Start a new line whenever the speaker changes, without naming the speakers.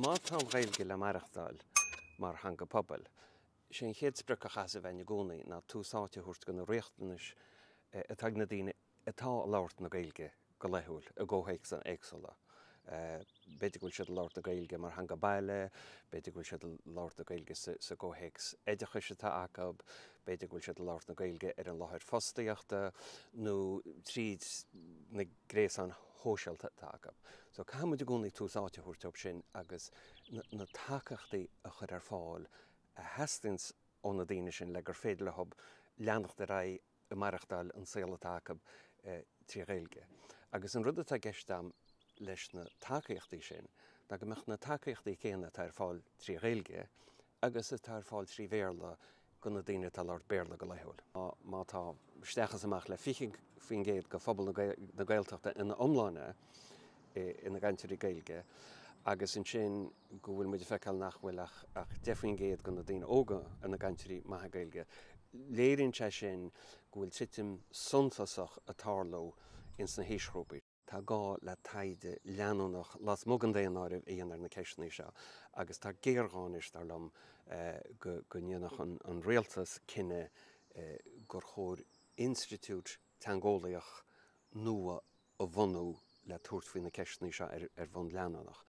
Má tá an Ghaeilge le maireachtáil mar theanga pobail, sé an chéad sprioc a chaithfeas a bheith againn i gcónaí ná tús áite a thabhairt do na riachtanais atá ag na daoine atá ag labhairt na Gaeilge go laethúil i gcomhthéacsanna éagsúla. B'fhéidir go bhfuil siad ag labhairt na Gaeilge mar theanga baile, b'fhéidir go bhfuil siad ag labhairt na Gaeilge sa gcomhthéacs oideachais atá acu, b'fhéidir go bhfuil siad ag labhairt na Gaeilge ar an láthair fostaíochta nó tríd na gréasáin shóisialta atá acu. So caithfidh muid i gcónaí tús áite a thabhairt dóibh sin agus na tacaíochtaí a chur ar fáil a theastaíonn ó na daoine sin le gur féidir leo leanacht ar aghaidh ag maireachtáil an saol atá acu trí Ghaeilge. Agus an rud atá i gceist agam leis na tacaíochtaí sin ná go mbeadh na tacaíochtaí céanna atá ar fáil trí Ghaeilge agus atá ar fáil trí Bhéarla do na daoine atá ag labhairt Béarla go laethúil. Má tá isteach is amach le 20% de phobal na Gaeltachta ina iomláine ina gcainteoirí Gaeilge agus ansin go bhfuil muid ag feiceáil nach bhfuil ach 10% de na daoine óga ina gcainteoirí maithe Gaeilge, léiríonn sé sin go bhfuil titim suntasach ag tarlú ins na haoisghrúpaí. Tá gá le taighde leanúnach lasmuigh den daonáireamh a dhéanamh ar na ceisteanna seo agus tá géarghá anois, dar liom, go ndéanfadh an rialtas cinneadh gur chóir institiúid teangeolaíoch nua a bhunú le tabhairt faoi na ceisteanna seo ar bhonn leanúnach.